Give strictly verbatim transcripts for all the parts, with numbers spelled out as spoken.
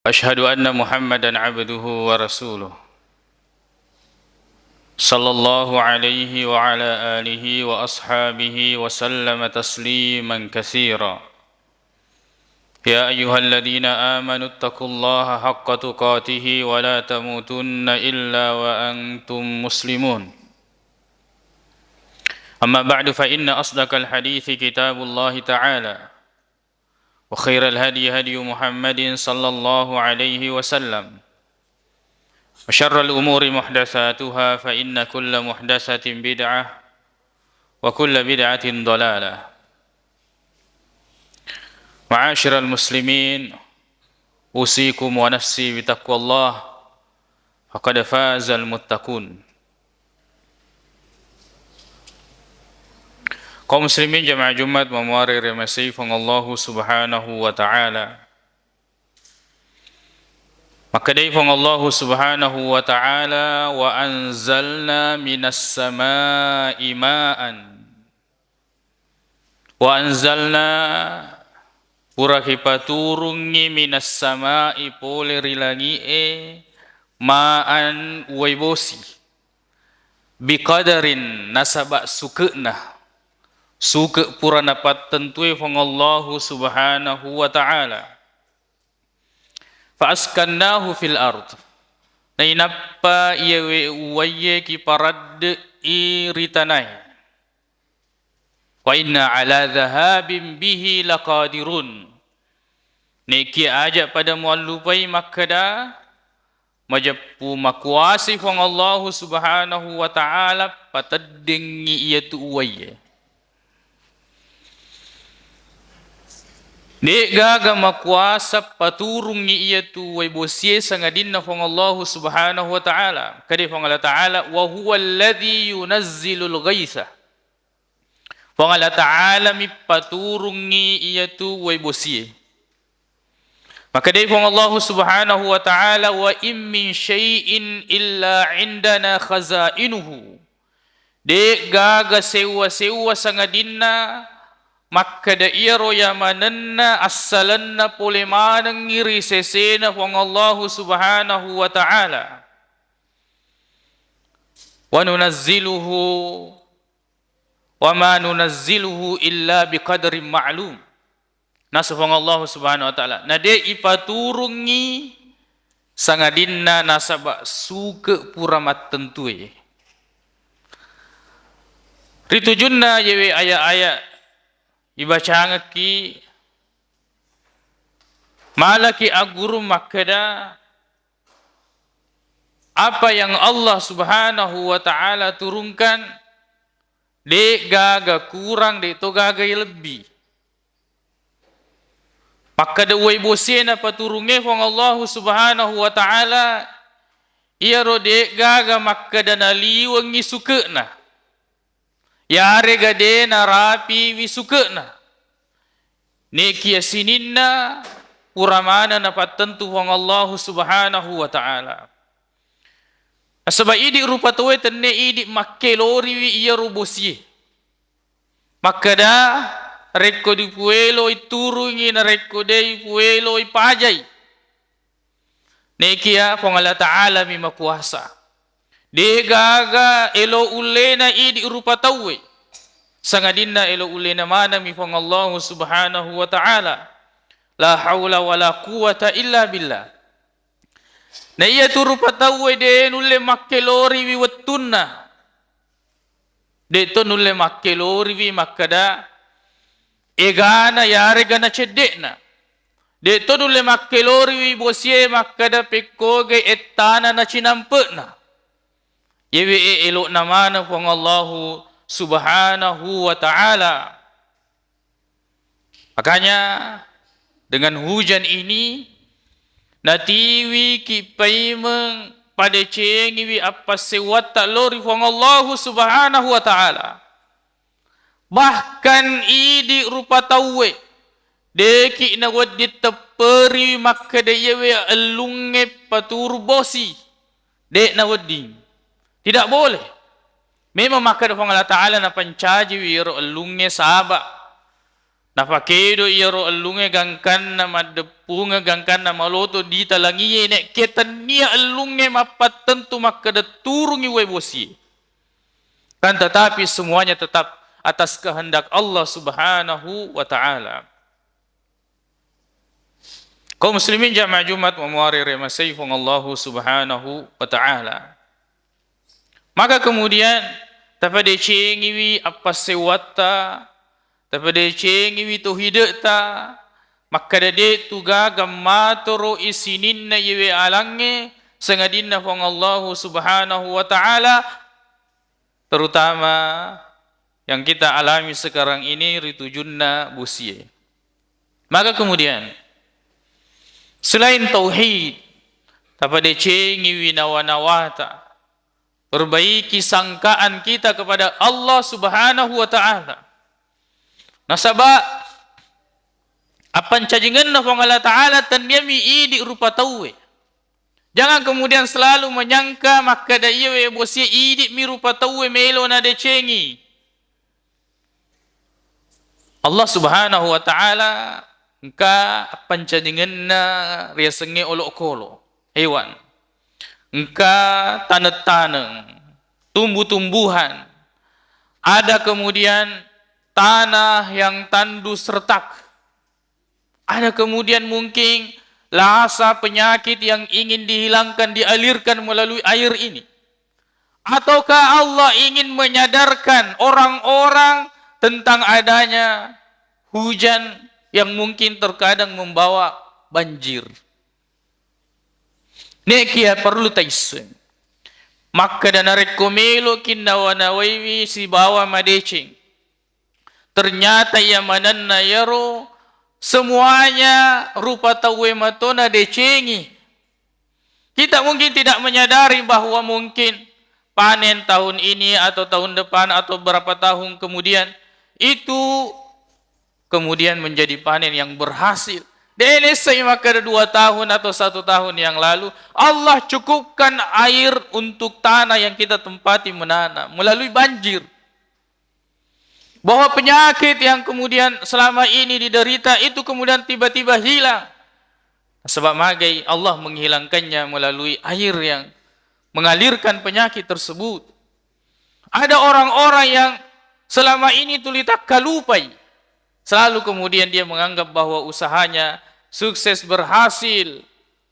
وأشهد أن محمدا عبده ورسوله، صلى الله عليه وعلى آله وأصحابه وسلم تسليما كثيرا. يا أيها الذين آمنوا اتقوا الله حق تقاته ولا تموتن إلا وأنتم مسلمون. أما بعد، فإن أصدق الحديث كتاب الله تعالى، وخير الهدي هدي محمد صلى الله عليه وسلم، وشر الأمور محدثاتها، فإن كل محدثة بدعة، وكل بدعة ضلالة. معاشر المسلمين، أوصيكم ونفسي بتقوى الله، فقد فاز المتقون. Kaum muslimin jamaah Jumat mamuare riamasei Puang Allahu Subhanahu wa Ta'ala. Makkedai Puang Allahu Subhanahu wa Ta'ala, "Wa anzalna minas sama'i ma'an." Wa anzalna, pura kipaturungngi, minas sama'i, pole ri langi'e, ma'an, uwai bosi, biqadarin, nasaba suke'na, suke pura napattentue Puang Allahu Subhanahu wa Ta'ala. Fa askannahu fil ard. Nainappa iyawe uwaiye kiparadde'i ri tanae. Wa inna ala dhahabin bihi laqadirun. Nekia aja pada muallupai makkeda, majeppu makuasai Puang Allahu Subhanahu wa Ta'ala pateddengngi iyatu uwaiye. De'gaga makuasa paturungngi iyatu uwai bosie sangadinna Puang Allahu Subhanahu wa Ta'ala. Kade Puang Allah Ta'ala, "Wa huwa alladhi yunazzilul ghaitha." Puang Allah Ta'ala mi paturungngi iyatu uwai bosie. Makkedai Puang Allahu Subhanahu wa Ta'ala, "Wa in min syai'in illa indana khazainuhu." De'gaga sewwa-sewwa sangadinna makkeda iyaro yamanenna assalenna pole manengngi ri sesena Puang Allahu Subhanahu wa Ta'ala. "Wa nunazziluhu, wa ma nunazziluhu illa biqadarin ma'lum." Naseng Puang Allahu Subhanahu wa Ta'ala, na de ipaturungngi sangadinna nasaba suke pura mattentue. Ri tujunna yewe aya-aya ibacangekki, malaki agguru makkeda, apa yang Allah Subhanahu wa Ta'ala turunkan, de gaga kurang, de to gaga lebbi. Makkeda uwai bosie napaturungnge Puang Allahu Subhanahu wa Ta'ala, iyaro de gaga makkeda naliwengngi suke'na. Yarega de narapiwi suke'na. Nekia sininna pura maneng napattentu Puang Allahu Subhanahu wa Ta'ala. Nasaba idi rupa tauwe tenne idi makkeloriwi iyaro bosie. Makkeda, rekko dipueloi turungi, narekko de ipueloi pajai. Nekia Puang Allah Ta'ala mi makuasa. De gaga elo ullena idi rupa tauwe. Sangadinna elo ullena maneng mi Puang Allahu Subhanahu wa Ta'ala. La haula wa la quwwata illa billah. Na iyatu rupa tauwe de nulle makkeloriwi wettunna. De to nulle makkeloriwi makkeda egana yarega nacedde'na. De to nulle makkeloriwi bosie makkeda pekkogai ettana na cinampe'na. Yewe e elo'na maneng Puang Allahu Subhanahu wa Ta'ala. Makanya, dengan hujan ini, natiwiki paimeng padecengiwi appassewwatta lao ri Puang Allahu Subhanahu wa Ta'ala. Bahkan idi rupa tauwe, deki nawedding tepperiwi makkeda iyawe ellungnge paturu bosi. De'na wedding. Tidak boleh. Memang makkeda Puang Allah Ta'ala napancajiwi iyaro ellungnge saba. Napakedo iyaro ellungnge gangkanna maddeppu bunga gangkanna maloto ditalangiye, nekke tennia ellungnge mappattentu makkeda turungi wae bosie. Kan tetapi semuanya tetap atas kehendak Allah Subhanahu wa Ta'ala. Kaum muslimin jamaah Jumat wa muarere masai Puang Allahu Subhanahu wa Ta'ala. Maka kemudian tapadecengiwi appassewwatta, tapadecengiwi tauhidetta, makkeda de tu gaga matoro isininna iyewe alangnge, sangadinna Puang Allahu Subhanahu wa Ta'ala, terutama yang kita alami sekarang ini ri tujunna bosie. Maka kemudian, selain tauhid, tapadecengiwi nawa-nawata, perbaiki sangkaan kita kepada Allah Subhanahu wa Ta'ala. Nasaba appancajengenna Puang Allah Ta'ala tenniami idi rupa tauwe. Jangan kemudian selalu menyangka makkeda iyewe bosie idi mi rupa tauwe melo nadecengi. Allah Subhanahu wa Ta'ala engka appancajengenna riasengnge olokolo, hewan, engka taneng-taneng, tumbuh-tumbuhan, ada kemudian tanah yang tandus retak, ada kemudian mungkin lasa penyakit yang ingin dihilangkan, dialirkan melalui air ini. Ataukah Allah ingin menyadarkan orang-orang tentang adanya hujan yang mungkin terkadang membawa banjir? Nekia perlu taisseng. Makkeda narekko meloki nawa-nawaiwi sibawa madeceng, ternyata iya manenna iyaro semuanya rupa tauwe mato nadecengi. Kita mungkin tidak menyadari bahwa mungkin panen tahun ini atau tahun depan atau berapa tahun kemudian, itu kemudian menjadi panen yang berhasil. De' naisseng makkeda dua tahun atau satu tahun yang lalu, Allah cukupkan air untuk tanah yang kita tempati menanam melalui banjir. Bahwa penyakit yang kemudian selama ini diderita itu kemudian tiba-tiba hilang. Sebab magai Allah menghilangkannya melalui air yang mengalirkan penyakit tersebut. Ada orang-orang yang selama ini tuli takkalupai. Selalu kemudian dia menganggap bahwa usahanya sukses, berhasil,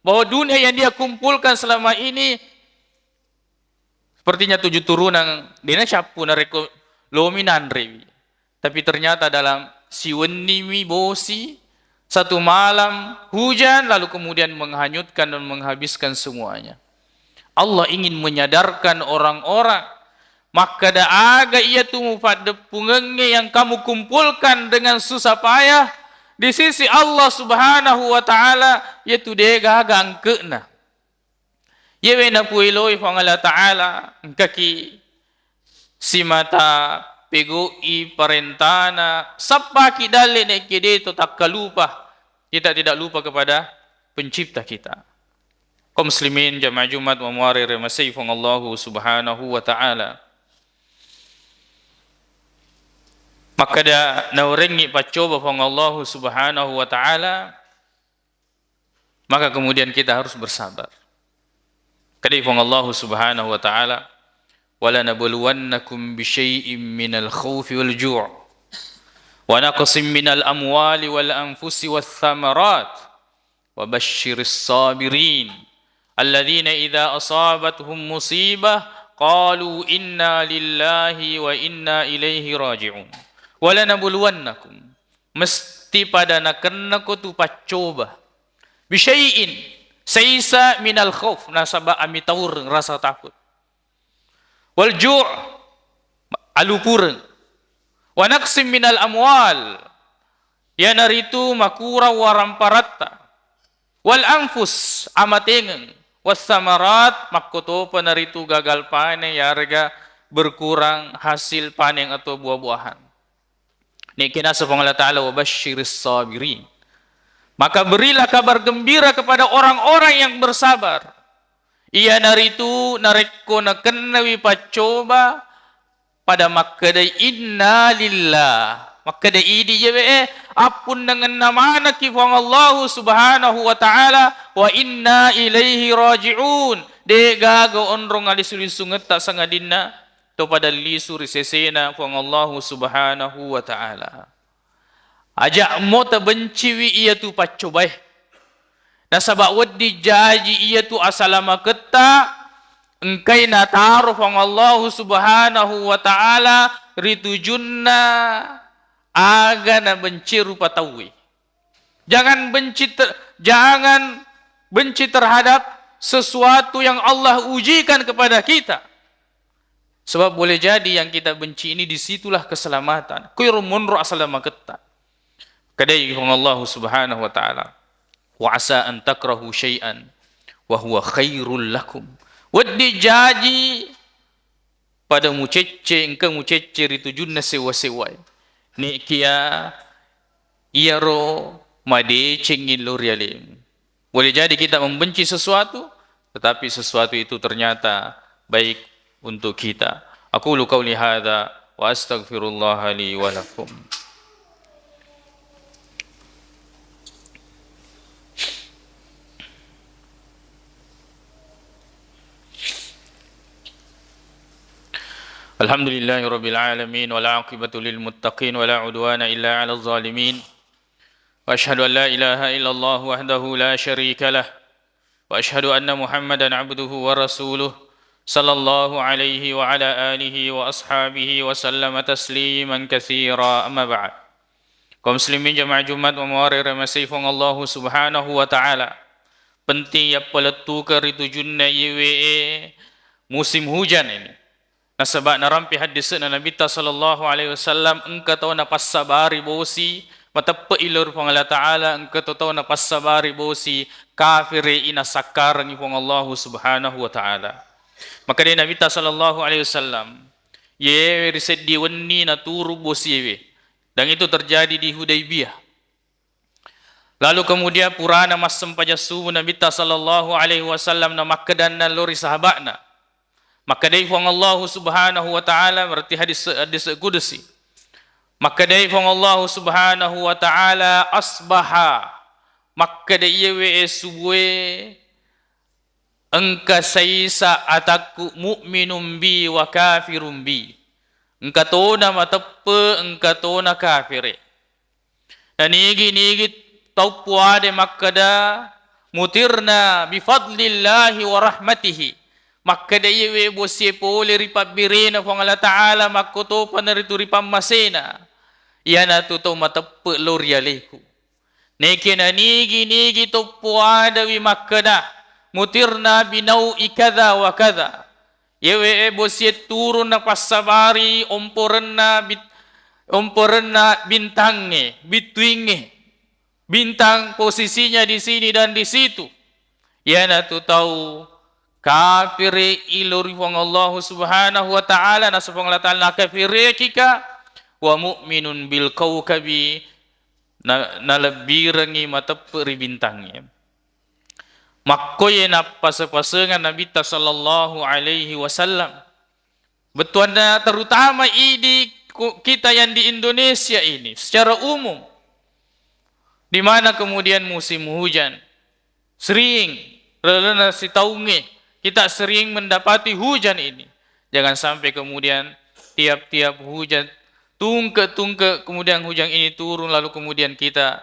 bahwa dunia yang dia kumpulkan selama ini sepertinya tujuh turunan, de' nacappu narekko lomi nanrewi. Tapi ternyata dalam siwennimi bosi, satu malam hujan, lalu kemudian menghanyutkan dan menghabiskan semuanya. Allah ingin menyadarkan orang-orang, makkeda aga iyatu mupaddeppungengnge yang kamu kumpulkan dengan susah payah, di sisi Allah Subhanahu wa Ta'ala, iyatu de' gaga angke'na. Iyewe napueloi Puang Allah Ta'ala, engkaki simata pego'i parentana, sappaki dalle' nekke de' to takkalupa. Kita tidak lupa kepada pencipta kita. Kaum muslimin jamaah Jumat wa muarere masai Puang Allahu Subhanahu wa Ta'ala. Makkeda naurengngi paccoba Puang Allahu Subhanahu wa Ta'ala, maka kemudian kita harus bersabar. Kedai Puang Allah Subhanahu wa Ta'ala, "Wala nabluwannakum bisyai'im minal khaufi wal ju', wa naqsim minal amwali wal anfusi wath thamarat, wa basyiris sabirin, alladzina idza asabathum musibah, qalu inna lillahi wa inna ilaihi raji'un." "Wala nabluwannakum," mesti pada nakennako tu paccoba. "Bisyai'in," saisa, "minal khauf," nasaba amitaureng, rasa takut. "Wal ju'," alupureng. "Wa naqsim minal amwal," iyanaritu makurang waramparatta. "Wal anfus," amatengeng. "Was samarat," makkotopa naritu gagal panen, yarega berkurang hasil panen atau buah-buahan. Nekke naseng Puang Allah Ta'ala, "Wa basyiris sabirin." Maka berilah kabar gembira kepada orang-orang yang bersabar. Iyanaritu narekko nakennawi paccoba, pada makkedai, "Inna lillah." Makkeda idi iyewe e, appunnangenna manekki Puang Allahu Subhanahu wa Ta'ala, wa inna ilaihi raji'un. De gaga onrong alisu-lisungetta sangadinna to pada lisu ri sesena Puang Allahu Subhanahu wa Ta'ala. Aja' mo tabenciwi iyatu paccobae. Nasaba' wedding jaji iyatu asalamaketta engkai nataro Puang Allahu Subhanahu wa Ta'ala ri tujunna aga nabenci rupa tauwe. Jangan benci ter-, jangan benci terhadap sesuatu yang Allah ujikan kepada kita. Sebab boleh jadi yang kita benci ini, di situlah keselamatan. Kuiro monro asalamaketta. Kedai Puang Allah Subhanahu wa Ta'ala, "Wa asa an takrahu syai'an wa huwa khairul lakum." Wedding jaji pada mucecce, engka mucecce ri tujunna sewa-sewae. Nekia iyaro madecengngi lo ri alemu. Boleh jadi kita membenci sesuatu, tetapi sesuatu itu ternyata baik untuk kita. Aqulu qauli hadza wa astaghfirullaha li wa lakum. Alhamdulillahi rabbil alamin, wal aqibatu lil muttaqin, wala udwana illa 'alal zalimin. Wa asyhadu an la ilaha illallah wahdahu la syarika lah. Wa asyhadu anna Muhammadan abduhu wa rasuluh. Sallallahu alaihi wa ala alihi wa ashabihi wa sallama tasliman katsira. Amma ba'd. Kaum muslimin jamaah Jumat wa muare remasei Puang Allahu Subhanahu wa Ta'ala. Penting yappalettukeng ri tujunna iyewe e musim hujan ini. Nasaba' narampe haddise'na Nabitta sallallahu alaihi wasallam, engka tau napassabari bosi, mateppe'i lao ri Puang Allah Ta'ala, engka to tau napassabari bosi, kafire i nasakkarengngi Puang Allahu Subhanahu wa Ta'ala. Makkedai Nabitta sallallahu alaihi wasallam, yewe ri seddi wenni naturu bosiewe. Dan itu terjadi di Hudaibiyah. Lalu kemudian purana massempajang subuh Nabitta sallallahu alaihi wasallam namakkedanna lao ri sahaba'na. Makkedai Puang Allahu Subhanahu wa Ta'ala, berarti hadis, hadis kudusi. Makkedai Puang Allahu Subhanahu wa Ta'ala, "Asbaha." Makkeda iyewe e subuhe, engka saisa atakku, mu'minun bi wa kafirun bi. Engka tona mateppe, engka tona kafire. Nanigi-nigi tau puade makkeda, "Mutirna bi fadlillahi wa rahmatihi." Makkeda iyewe bosie pole ri pabbirena Puang Allah Ta'ala, makkotopana ritu ri pammasena. Iyanatu tau mateppe lao ri aleku. Neke nanigi-nigi toppo adawi makkeda, "Mutirna binau'i kadza wa kadza." Yewe e bosie turun napassabari omporenna bit-, omporenna bintangnge, bittuingnge. Bintang posisinya di sini dan di situ. Iyanatu tau kafiri i lao ri Puang Allahu Subhanahu wa Ta'ala, nasaba Puang Allah Ta'ala nakafirikika, wa mu'minun bil kaukabi, na-, nalebbirengngi mateppe ri bintangnge. Makkoye nappase-pasengang Nabitta sallallahu alaihi wasallam. Bettuanna terutama idi ku-, kita yang di Indonesia ini secara umum, di mana kemudian musim hujan sering, lalenna sitaungnge, kita sering mendapati hujan ini. Jangan sampai kemudian tiap-tiap hujan tungke-tungke, kemudian hujan ini turun, lalu kemudian kita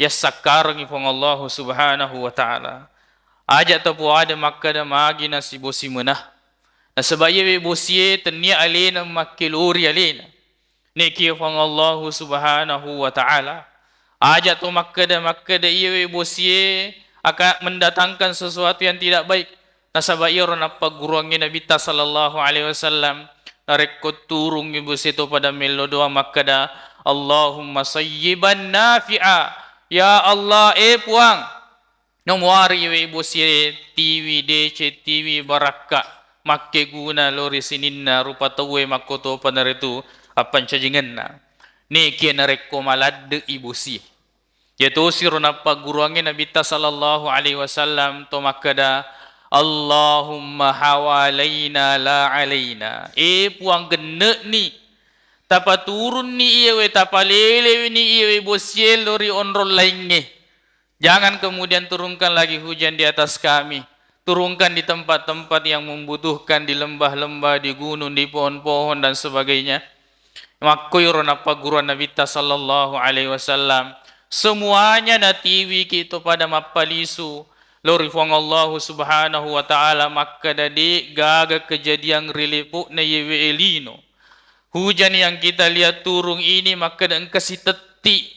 yassakkarengngi Puang Allahu Subhanahu wa Ta'ala. Aja' tapoada makkeda magi nasibosi mena. Nasaba iyewe bosie tennia alena makkelori alena. Nekia Puang Allahu Subhanahu wa Ta'ala. Aja' to makkeda-makkeda iyewe bosie akan mendatangkan sesuatu yang tidak baik. Nasaba iyaro nappagguruangngi Nabitta sallallahu alaihi wasallam, narekko turungngi bosie to pada mello doa makkeda, "Allahumma sayyiban nafi'a." Ya Allah, eh Puang, namuari iyewe bosie tiwi deceng, tiwi barakka, makkeguna lao ri sininna rupa tauwe makkotopana ritu appancajingenna. Nekia narekko maladde'i bosie. Iyatosiro nappagguruangngi Nabitta sallallahu alaihi wasallam to makkeda, "Allahumma hawalaina la alaina." Eh Puang, genne'ni Tapaturunni iyewe, tapalelewini iyewe bosie lao ri onrong laingnge. Jangan kemudian turunkan lagi hujan di atas kami. Turunkan di tempat-tempat yang membutuhkan, di lembah-lembah, di gunung, di pohon-pohon, dan sebagainya. Makkoiro nappagguruan Nabitta sallallahu alaihi wasallam. Semuanya natiwiki to pada mappalisu lao ri Puang Allahu Subhanahu wa Ta'ala, makkeda de gaga kejadian ri lepo'na iyewe lino. Hujan yang kita lihat turun ini makkeda engka sitetti,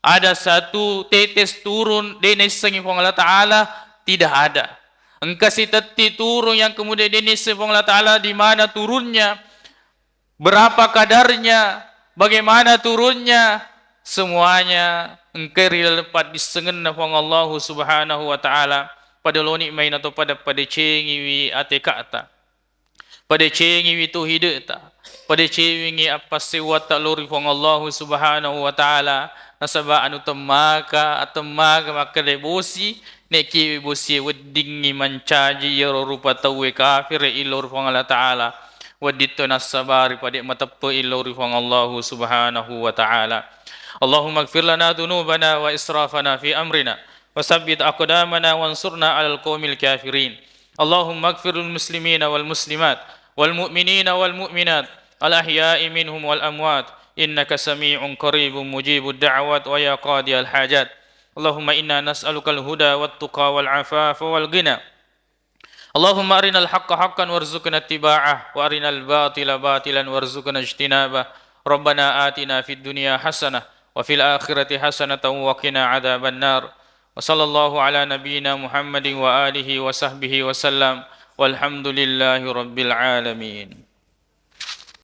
ada satu tetes turun, de naissengi Puang Allah Ta'ala, tidak ada. Engka sitetti turun yang kemudian de naissengi Puang Allah Ta'ala di mana turunnya, berapa kadarnya, bagaimana turunnya, semuanya engka ri laleng paddissengenna Puang Allahu Subhanahu wa Ta'ala. Pada loni maina to pada padecengiwi ateka'ta. Padecengiwi tauhide'ta, padecengiwi appassewwatta lao ri Puang Allahu Subhanahu wa Ta'ala, nasaba anu temmaka, atemmaka makkeda bosi, nekiwi bosie weddingngi mancaji iyaro rupa tauwe kafire lao ri Puang Allah Ta'ala, wedditto nassabari pade mateppe'i lao ri Puang Allahu Subhanahu wa Ta'ala. Allahumma ighfir lana dzunubana wa israfana fi amrina, wa tsabbit aqdamana wansurna 'alal qaumil kafirin. اللهم اغفر للمسلمين والمسلمات والمؤمنين والمؤمنات الأحياء منهم والأموات إنك سميع قريب مجيب الدعوات ويا قاضي الحاجات. اللهم إنا نسألك الهدى والتقى والعفاف والغنى. اللهم أرنا الحق حقا وارزقنا اتباعه وأرنا الباطل باطلا وارزقنا اجتنابه. ربنا آتنا في الدنيا حسنة وفي الآخرة حسنة وقنا عذاب النار. وصلى الله على نبينا محمد وآله وصحبه وسلم. والحمد لله رب العالمين.